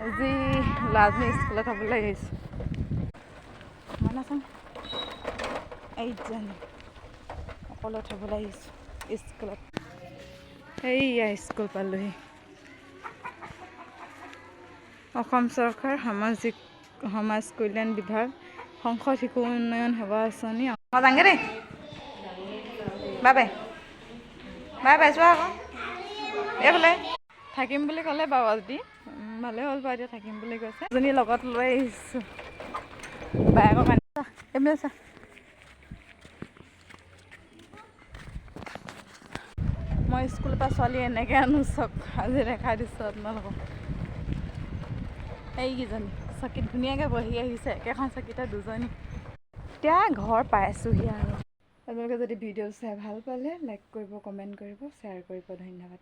আজি ল'ৰাজনী স্কুলত থ'বলৈ আহিছোঁ। মই নাচাওঁ। এইজনী অকলে থ'বলৈ আহিছোঁ স্কুলত। এইয়া স্কুল পালোহি। অসম চৰকাৰ, সামাজিক সমাজ কল্যাণ বিভাগ, সংসদ শিশু উন্নয়ন সেৱা আঁচনি। মই যাংগে দেই, বাই বাই, বাই বাই। চোৱা আকৌ এইফালে। থাকিম বুলি ক'লে বাৰু আজি ভালেই হ'ল বাৰু। এতিয়া থাকিম বুলি কৈছে। এজনী লগত লৈ আহিছোঁ বায়েকৰ কাৰণে। এইপিনে চা। মই স্কুলৰ পৰা ছোৱালী এনেকৈ আনো চব, আজি দেখাই দিছোঁ আপোনালোকক। এইকেইজনী চকীত ধুনীয়াকৈ বহি আহিছে, একেখন চকীতে দুজনী। এতিয়া ঘৰ পাইছোঁহি আৰু। আপোনালোকে যদি ভিডিঅ' চাই ভাল পালে লাইক কৰিব, কমেণ্ট কৰিব, শ্বেয়াৰ কৰিব। ধন্যবাদ।